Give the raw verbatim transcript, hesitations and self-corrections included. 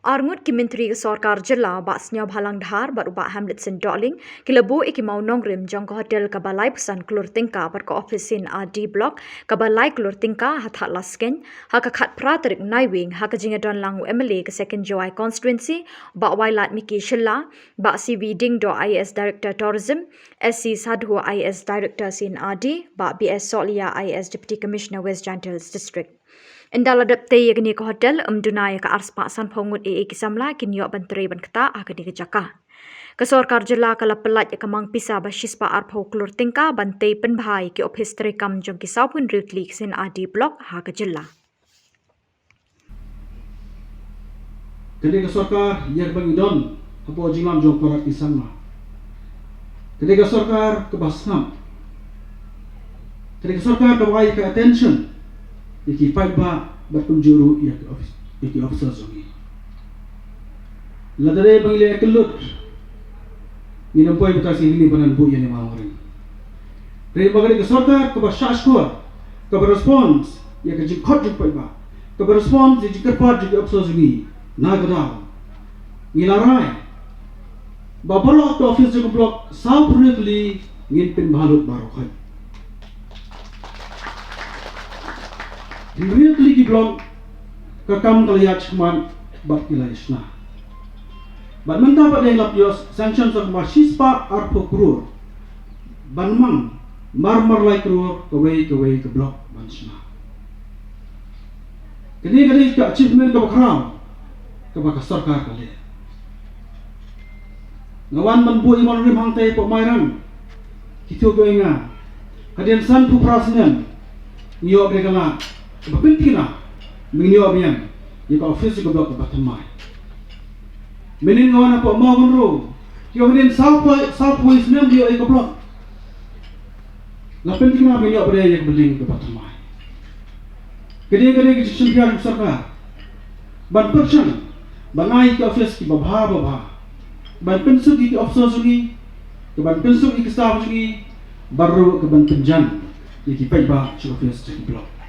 Arngut ki myntri ka sorkar jylla, Bah Sniawbhalang Dhar bad u Bah Hamletson Dohling, ki la buh ïa ki mawnongrim jong ka hotel kaba laiphew san klur tyngka bad ka ophis C&RD Block kaba lai klur tyngka ha Thadlaskein ha ka khatphra tarik Naiwieng, ha ka jingïadonlang u MLA ka Second Jowai Constituency, Bah Wailadmiki Shylla, Bah C V Diengdoh, IAS Director Tourism, S C Sadhu, IAS Director C&RD, Bah B S Sohliya, IAS Deputy Commissioner West Jaintia Hills District. Ynda la dep tei ïa kane ka hotel, ym duna ïa ka arspah sanphew ngut eiei ki samla kin ïoh ban trei ban ktah ha kane ka jaka. Ka sorkar jylla ka la pyllait ïa ka mang pisa ba shispah arphew klur tyngka ban tei pynbha ïa ki ophis treikam jong ki sawphew hynriew tylli ki C&RD Block ha ka jylla. Kane ka sorkar ïa kaba ngi don hapoh jinglam jong para ki samla. Kane ka sorkar kaba sngap. Kane ka sorkar kaba ai ka attention ïa ki paidbah bad kumjuh ruh ïa ki office, ïa ki officers jong ngi. Lada dei ba ngi leh kyllut, ngin ym poi bad ka sngi ngi ban buh ïa ne ma ring. Hynrei ba kane ka sorkar kaba shah shkor, kaba response ïa ka jingkhot jong paidbah, kaba response ïa ka jingkyrpad jong ki officers jong ngi, na ka daw ngi la rai ba baroh ka office jong ka block sawphew hynriew tylli ngin pynbha lut baroh khoit. Hynriew tylli ki block ka kam ka la ïaid shakhmat bad ki la ïashna. Bad mynta pat dang la ïoh sanction sa kumba shispah arphew klur ban mang mar mar lai klur kawei kawei ka block ban shna. Kane ka dei ka achievement kaba khraw kaba ka sorkar ka leh. Nga wan ban buh ïa mon rim hangtei hapoh Mairang. Ki thup ïa nga, hadien sanphew phra snem ngi ïoh ka dei ka lad ba pynthikna ba ngin ïoh biang ïa ka office ka block kaba thymmai. Mynnin nga wan hapoh Mawkynrew, ki ïoh hadien sawphew, sawphew snem ïoh ïa ka block. La pynthikna ba ngin ïoh ba dei ïa ka building kaba thymmai. Ka dei, ka dei ka jingshim bha jong ka sorkar ban pyrshang ban ai ki office kiba bha ba bha, ban pynsuk ïa ki officers jong ngi, ka ban pynsuk ïa ki staff jong ngi, bad ruh ka ban pynjan ïa ki paidbah sha office sha ki block.